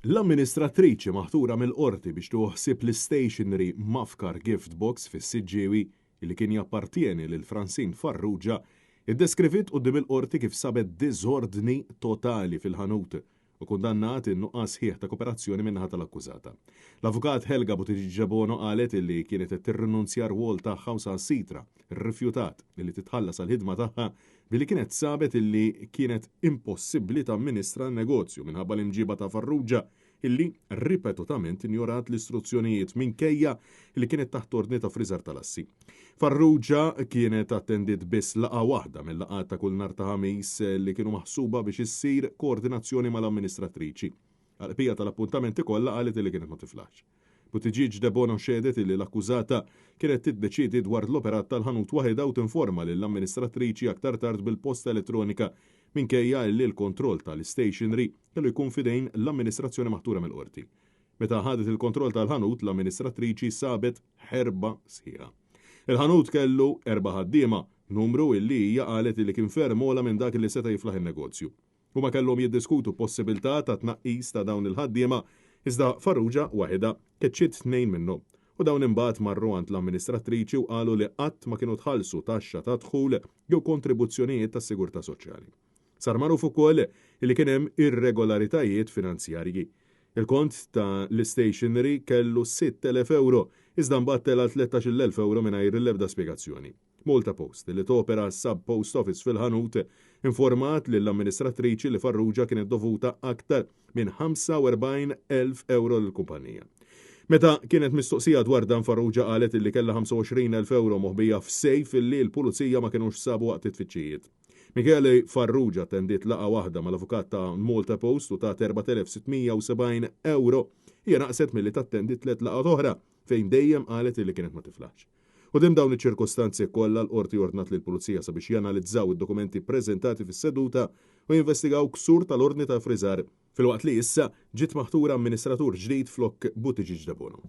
L-amministratriċi maħtura mill-Qorti biex tieħu ħsieb l-istationery Mafkar Gift Box fis-Siġġiewi li kien jappartjeni lil Francine Farrugia iddeskriviet quddiem il-Qorti kif sabet diżordni totali fil-ħanut u kundannat in-nuqqas sħiħ ta' koperazzjoni min-naħa tal-akkużata. L-Avukat Helga Buttigieg Debono qalet illi kienet qed tirrinunzja r-rwol tagħha u saħansitra rrifjutat illi titħallas għall-ħidma tagħha billi kienet sabet illi kienet impossibbli tamministra n-negozju minħabba l-imġiba ta' Farrugia illi ripetutament injorat l-istruzzjonijiet minkejja li kienet taħt ordni ta' friżar tal-assi. Farrugia kienet attendiet biss laqgħa waħda mill-laqgħat ta' kull nhar ta' Ħamis li kienu maħsuba biex issir koordinazzjoni mal-amministratriċi. Għall-qbija tal-appuntamenti kollha qalet illi kienet ma tiflaħx. Buttigieg Debono xehdet illi l-akkużata kienet tiddeċiedi dwar l-operat tal-ħanut waħidha u tinforma lill-amministratriċi aktar tard bil-posta elettronika minkejja illi l-kontroll tal-istationery kellu jkun f'idejn l-amministrazzjoni maħtura mill-Qorti. Meta ħadet il-kontroll tal-ħanut, l-amministratriċi sabet ħerba sħiħa. Il-ħanut kellu erba' ħaddiema, numru illi hija qalet illi kien ferm ogħla minn dak li seta' jiflaħ in-negozju. Huma kellhom jiddiskutu possibilità ta' tnaqqis ta' dawn il-ħaddiema iżda Farrugia waħidha keċċiet tnejn minnhom u dawn imbagħad marru għand l-amministratriċi u qalu li qatt ma kienu tħallsu taxxa ta' dħul jew kontribuzzjonijiet tas-sigurtà soċjali. Sar magħruf ukoll li kien hemm irregolaritajiet finanzjarji. Il-kont ta' l-istationery kellu 6,000 ewro iżda mbagħad tela' 13,000 ewro mingħajr l-ebda spjegazzjoni. Malta Post, li topera sub post office fil-ħanut, informat lill-amministratriċi li Farrugia kienet dovuta aktar minn 45,000 ewro lill-kumpanija. Meta kienet mistoqsija dwar dan Farrugia qalet illi kellha 25,000 ewro moħbija f'sejf illi l-pulizija ma kinux sabu waqt it-tfittxijiet. Minkejja li Farrugia attendiet laqgħa waħda mal-avukat ta' Malta Post u tat 4,670 ewro, hija naqset milli tattendi tliet laqgħat oħra fejn dejjem qalet illi kienet ma tiflaħx. Quddiem dawn iċ-ċirkostanzi kollha, l-Qorti ordnat lill-Pulizija sabiex janalizzaw id-dokumenti ppreżentati fis-seduta u jinvestigaw ksur tal-ordni ta' ffriżar, filwaqt li issa ġiet maħtura amministratur ġdid flok Buttigieg Debono.